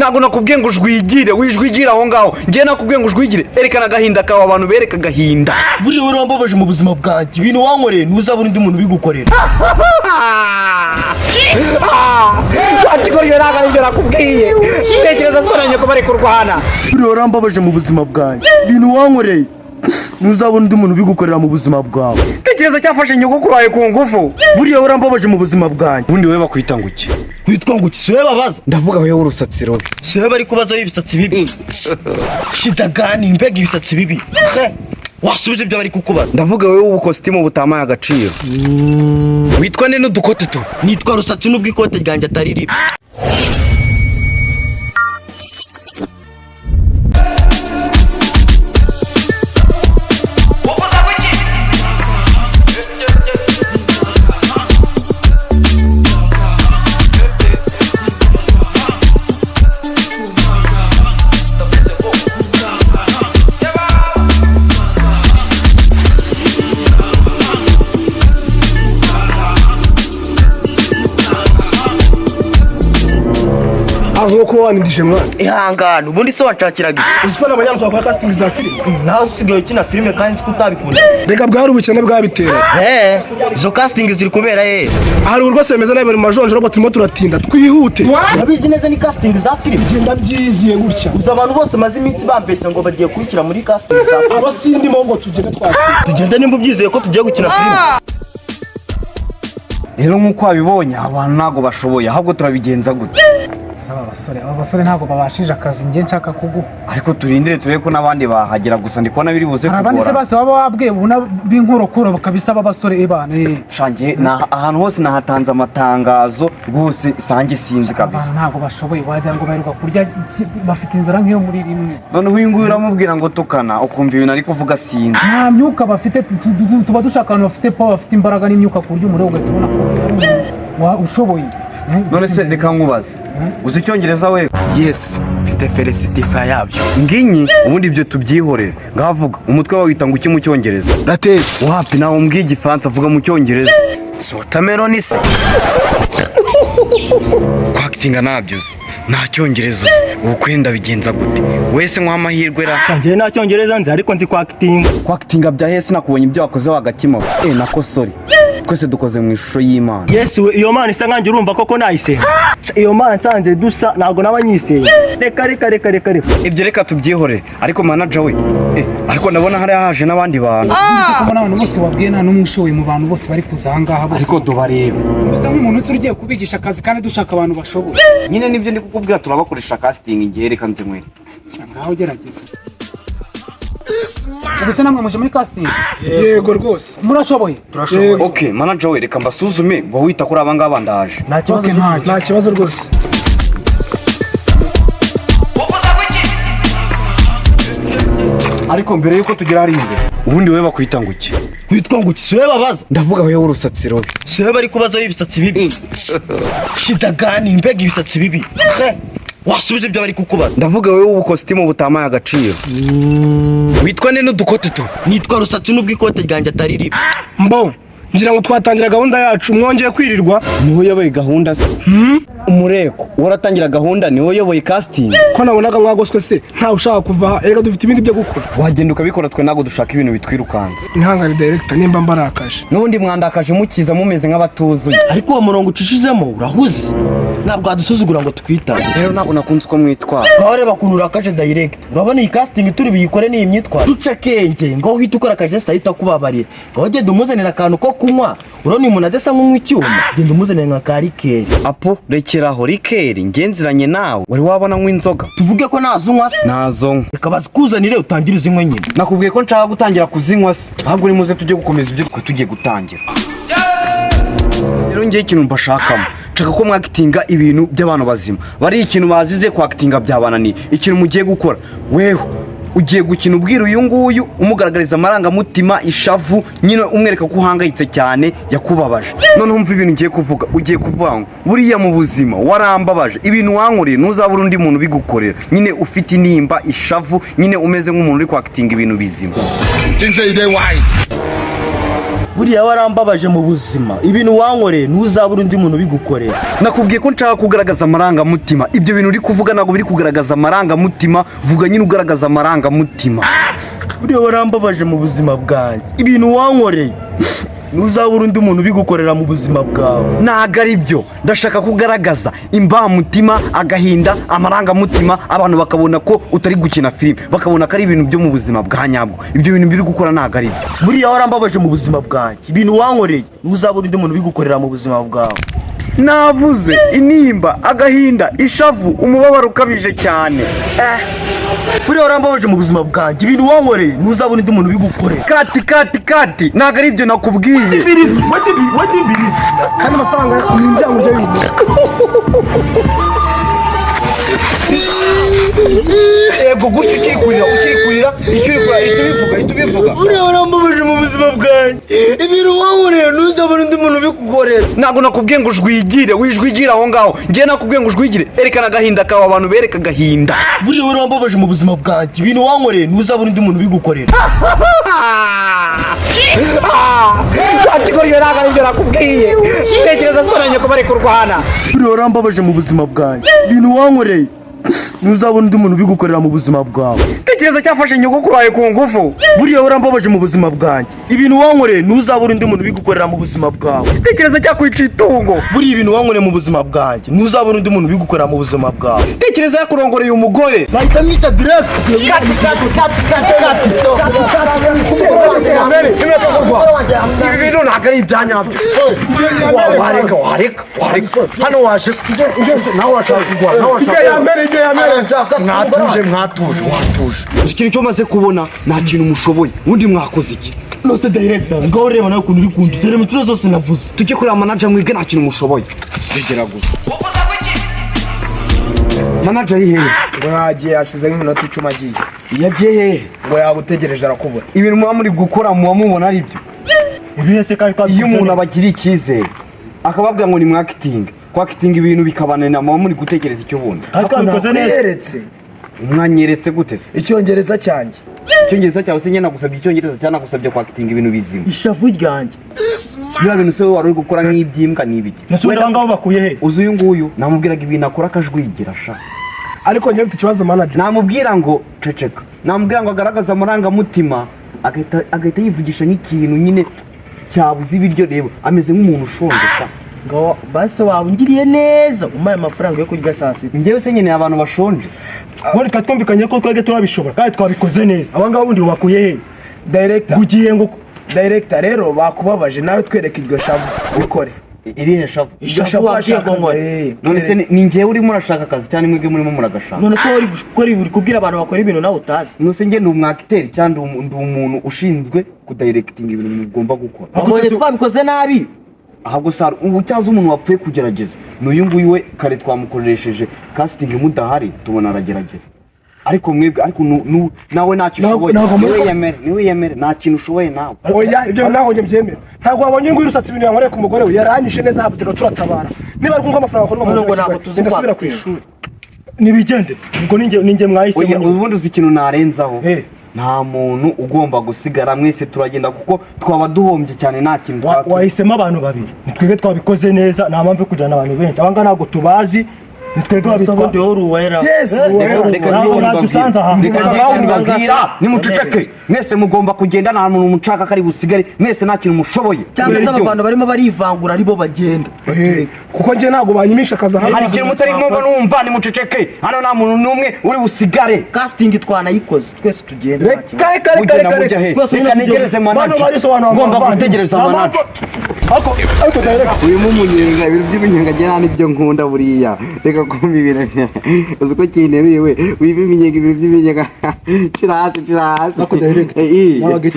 Ntabwo nakubwiye ngo ujwigire, wijwigire aho ngaho. Ngiye nakubwiye ngo ujwigire, erekana agahinda kawe, abantu bereka agahinda. Buriya warambabaje mu buzima bwanjye. Ibintu wankoreye ntuzabona undi muntu ubigukorera. Wakigoryo, ntabwo aribyo nakubwiye. Tekereza soranye ko bari kurwana. Buriya warambabaje mu buzima bwanjye. Ibintu wankoreye ntuzabona undi muntu ubigukorera mu buzima bwawe. Tekereza cyafashe nyogokuru wawe ku ngufu. Buriya warambabaje mu buzima bwanjye. Ubundi wowe bakwita ngo iki? Witwa ngo iki? Si wowe babaza? Ndavuga wowe w'urusatsi rubi. Si wowe bari kubazaho ibisatsi bibi? Shidagani, mbega ibisatsi bibi! He, wasubiza ibyo bari kukubaza. Ndavuga wowe w'ubukositimu butamaye agaciro. Witwa nde n'udukote tu? Nitwa Rusatsi, n'ubwo ikote ryanjye atari ribi. Nk'uko wanindije mwana. Ihangane, ubundi se wanshakiraga iki? Uzi ko n'abanyarwanda twakora casting za filime. Nawe usigaye ukina filime kandi nzi ko utabikunda. Reka, bwari ubukene bwabitera. Eh, izo casting ziri kubera he? Hari ubu rwose bimeze nabi, bari mu majonjora, ahubwo turimo turatinda, twihute. Urabizi neza ni casting za filime? Genda byiziye gutya. Uzi abantu bose maze iminsi bambeshya ngo bagiye kunshyira muri casting za filime. Abo sindimo, ngo tugende twakira. Tugende nimba ubyizeye ko tugiye gukina filime. Rero nk'uko wabibonye, abantu ntabwo bashoboye, ahubwo turabigenza gute? Aba basore, aba basore ntabwo babashije akazi njye nshaka kuguha. Ariko turindire turebe ko n'abandi bahagera, gusa ndi kubona biri buze Hari abandi se kugora. bose baba wabwiye ubona b'inkorokoro bakabisaba abasore ebana eh. Shange na ahantu hose nahatanze amatangazo rwose, sange sinzi kabisa. Abantu ntabwo bashoboye, wagira ngo baheruka kurya bafite inzara nk'iyo muri rimwe. Noneho uyu nguyu uramubwira ngo tukana, ukumva ibintu ari kuvuga, sinzi. Nta myuka bafite. Tuba dushaka abantu bafite power, bafite imbaraga n'imyuka, ku buryo umurego ugahita ubona ko ari umuntu ushoboye. None se reka nkubaze, uzi icyongereza we? Yes, mfite felicitifa yabyo. Nginyi ubundi ibyo tubyihorere, ngavuga umutwe wawe wita ngo iki mu cyongereza? Rateri. Wapi, nawe umbwiye igifaransa, avuga mu cyongereza. Watermelon se? Kwakitinga ntabyo uzi, nta cyongereza uzi, ubukwe ndabigenza gute wese nk'uha amahirwe ra? Njyewe nta cyongereza nzi, ariko nzi kwakitinga. Kwakitinga bya hese? Nakubonye ibyo wakoze wagakima. Eh, nako sorry, twese dukoze mu ishusho y'Imana. Yesu we, iyo mana isa nkanjye, urumva koko nayisenga? Iyo mana nsanze dusa, ntabwo naba nyisenga. Reka reka reka reka reka. Ibyo reka tubyihorere, ariko manager we, eh, ariko ndabona hariya haje n'abandi bantu. Uzi ko mbona abantu bose wabwiye nta n'umwe ushoboye mu bantu bose bari kuza aha ngaha bose? Ariko tubarebe. Umeze nk'umuntu uzi ugiye kubigisha akazi kandi dushaka abantu bashoboye. Nyine nibyo ndi kukubwira, turabakoresha casting. Ngiye, reka nzinywere. Sha, ngaho gerageza. Ubu se namwe muje muri casting? Yego rwose. Murashoboye? Yego. Okay manager we, reka mbasuzume, ba wita kuri aba ngaba, ndaje. Nta kibazo. Okay, ntacyo. Nta kibazo rwose. Ariko mbere yuko tugera hariya imbere, ubundi wowe bakwita ngo iki? Witwa ngo iki? Si wowe babaza? Ndavuga wowe w'urusatsi rubi. Si wowe bari kubazaho ibisatsi bibi? Shidagani, mbega ibisatsi bibi! He, wasubiza ibyo bari kukubaza. Ndavuga wowe w'ubukositimu butamaye agaciro. Witwa nde n'udukote tu? Nitwa Rusatsi, n'ubwo ikote ryanjye atari ribi. Mbo ngira ngo twatangira gahunda yacu. Mwongeye kwirirwa. Niwe uyoboye gahunda se? Umureko waratangira gahunda, niwe uyoboye casting. Ko nabonaga mwagoswe se, ntawe ushaka kuva aha? Erega dufite ibindi byo gukora. Wagenda ukabikora, twe ntabwo dushaka ibintu bitwirukanze. Ihangane director nimba mbarakaje. N'ubundi mwandakaje mukiza mumeze nk'abatuzuye. Ariko uwo murongo ucishizemo urahuze, ntabwo wadusuzugura ngo twitabe. Rero ntabwo nakunze uko mwitwara. Ngaho reba ukuntu urakaje direct. Urabona iyi casting turi buyikore n'iyi myitwarire? Duce akenge, ngaho uhita ukora akageste ahita akubabarira. Ngaho genda umuzanira akantu ko kunywa. Urabona uyu muntu adasa nk'unywa icyuma? Genda umuzanire nka ka liqueur. Apo, rekeraho liqueur, ngenziranye nawe, wari wabona nywa inzoga? Tuvuge ko ntazunywa se? Nazo nywa. Reka bazikuzanire utangire uzinywe nyine. Nakubwiye ko nshaka gutangira kuzinywa se? Ahubwo nimuze tujye gukomeza ibyo twe tugiye gutangira. Rero ngewe ikintu mbashakamo, nshaka ko mwakitinga ibintu by'abantu bazima bari ikintu bazize kwakitinga byabananiye. Ikintu mugiye gukora, weho ugiye gukina ubwira uyu nguyu, umugaragariza amarangamutima, ishavu nyine, umwereka ko uhangayitse cyane, yakubabaje. Noneho umva ibintu ugiye kuvuga. Ugiye kuvuga ngo buriya mu buzima warambabaje, ibintu wankoreye ntuzabura undi muntu ubigukorera. Nyine ufite intimba, ishavu, nyine umeze nk'umuntu uri kwakitinga ibintu bizima. Buriya warambabaje mu buzima, ibintu wankoreye ntuzabura undi muntu ubigukorera. Nakubwiye ko nshaka kugaragaza amarangamutima. Ibyo bintu uri kuvuga ntabwo biri kugaragaza amarangamutima. Vuga nyine ugaragaza amarangamutima. Buriya warambabaje mu buzima bwanjye, ibintu wankoreye ntuzabura undi muntu ubigukorera mu buzima bwawe. Ntabwo ari byo. Ndashaka kugaragaza imbamutima, agahinda, amarangamutima, abantu bakabona ko utari gukina filime, bakabona ko ari ibintu byo mu buzima bwa nyabwo. Ibyo bintu biri gukora ntabwo ari byo. Buriya warambabaje mu buzima bwanjye, ibintu wankoreye ntuzabura undi muntu ubigukorera mu buzima bwawe. Navuze intimba, agahinda, ishavu, umubabaro ukabije cyane. Buriya warambabaje mu buzima bwanjye, ibintu wankoreye ntuzabura undi muntu ubigukorera. Cut, cut, cut! Ntabwo ari ibyo nakubwiye. Kandi amafaranga yinjira mu byo bintu. Yego, gutyo ukiri kurira, ukiri kurira, icyo uri kurira, ihita ubivuga, ihita ubivuga. Buriya warambabaje mu buzima bwanjye, ibintu wankoreye ntuzabura undi muntu ubigukorera. Ntabwo nakubwiye ngo ujwigire, wijwigire aho ngaho. Ngewe nakubwiye ngo ujwigire, erekana agahinda kawe, abantu bereka agahinda. Buriya warambabaje mu buzima bwanjye, ibintu wankoreye ntuzabura undi muntu ubigukorera. Ati ko ntabwo aribyo nakubwiye. Tekereza sonanye ko bari kurwana. Buriya warambabaje mu buzima bwanjye, ibintu wankoreye ntuzabona undi muntu ubigukorera mu buzima bwawe. Tekereza cyafashe nyogokuru wawe ku ngufu. Buriya warambabaje mu buzima bwanjye, ibintu wankoreye ntuzabura undi muntu ubigukorera mu buzima bwawe. Tekereza cyakwica itungo. Buriya ibintu wankoreye mu buzima bwanjye ntuzabura undi muntu ubigukorera mu buzima bwawe. Tekereza yakurongoreye umugore. Nahita mwica direct. Cut, cut, cut, cut, cut! Ibi bintu ntabwo ari ibyanyabyo. Wareka, wareka, wareka. Hano waje nawe washaka kugwa, nawe washaka. Yambere, ibyo yambere. Mwatuje, mwatuje, watuje. Uzi ikintu cyo maze kubona? Nta kintu mushoboye. Ubundi mwakoze iki? Nose director, ngaho ureba nawe ukuntu uri kundi mu inshuro zose navuze. Tujye kureba manager mwebwe, nta kintu mushoboye. Tegera gusa. Manager ari hehe? Ngo yagiye, hashize nk'iminota 10 agiye. Yagiye hehe? Ngo yagutegereje arakubura. Ibintu muba muri gukora muba mubona ari byo? Ibihe se kandi? Iyo umuntu abagiriye icyizere akababwira ngo ni mwakitinga, kwakitinga ibintu bikabananira, muba muri gutekereza icyo bundi? Twabikoze neza. Yeretse. Umwanyeretse gute se? Icyongereza cyanjye. Icyongereza cyawe se? Njye nagusabye icyongereza cyangwa nagusabye kwakitinga ibintu bizima? Ishavu ryanjye. Biriya bintu se wari uri gukora nk'iby'imbwa ni ibiki? Nese ubundi aba ngabo bakuye he? Uzi uyu nguyu, namubwiraga ibintu akora akajwigira sha. Ariko njyewe mfite ikibazo, manager. Namubwira ngo ceceka, namubwira ngo agaragaze amarangamutima, agahita yivugisha nk'ikintu nyine cyabuze ibiryo. Reba, ameze nk'umuntu ushonje sha. Ngo base waba ungiriye neza umpaye amafaranga yo kurya saa sita. Njyewe se nkeneye abantu bashonje? Ubundi twari twumvikanye ko twebwe turabishobora kandi twabikoze neza. Aba ngabo ubundi bakuye he? Director. Ugiye ngo Director, rero bakubabaje, nawe twereke iryo shavu bikore. Irihe shavu? Iryo shavu wabwiye ngo washakaga. nkore. None se ni njyewe urimo urashaka akazi cyangwa mwebwe murimo muragashaka? None se wowe uri gukora, uri kubwira abantu bakora ibintu nawe utazi? None se njye ndi umwakiteri cyangwa ndi umuntu ushinzwe kudayirekitinga ibintu mugomba gukora? Wabonye twabikoze nabi. Ahubwo sara ubu cyaza umuntu wapfuye kugerageza ni uyu nguyu. We kare twamukoresheje casting mudahari, tubona aragerageza, ariko mwebwe, ariko nawe ntacyo ushoboye. Ntabwo muri- Niwe yemere, niwe yemere, nta kintu ushoboye nawe. Oya, ibyo ntabwo njye mbyemera. Ntabwo wabonye ngo urusatsi, ibintu yankoreye ku mugore we, yaranyishe neza, habuze turatabara. Niba ari kumva amafaranga akorwa mu None mujyi ngo wa ntabwo Kigali, tuzi ndasubira ku kwakira. ishuri nibigende. Ubwo ninjye mwahisemo. Oya, ubundi uzi ikintu narenzaho? Eh. Nta muntu ugomba gusigara, mwese turagenda kuko twaba duhombye cyane, nta kintu twaba Wahisemo abantu babiri, ni twebwe twabikoze neza, nta mpamvu yo kujyana abantu benshi. Aba ngaba ntabwo tubazi, ni twebwe Gusa babitwa. ubundi wowe uri uwera. Yes. Reka, reka Ntabwo ngire ikintu nadusanze mbabwira. aha. Reka ngire ikintu mbabwira, nimuceceke mwese, mugomba kugenda, nta muntu mushaka ko ari busigare, mwese nta kintu mushoboye. Cyangwa se aba bantu barimo barivangura aribo bagenda. Kuko njye ntabwo banyimisha akazi aha. Hari ikintu mutari mwumva? Numva nimuceceke, hano nta muntu n'umwe uri busigare. Casting twanayikoze, twese tugenda, nta kibazo. Kare kare kare Mugenda kare. mujya he? Twese Reka nyine ntegereze Bano manager. barisobanura. Ngomba gutegereza Nta manager. Ariko direct. Urimo umunyenga, ibintu by'iminyenga njye nta n'ibyo nkunda buriya. Reka kumva ibintu, uzi ko kinteruye we, wiba iminyenga, ibintu by'iminyenga, shira hasi, shira hasi. Ariko direct. Eh, eh. Nabaga-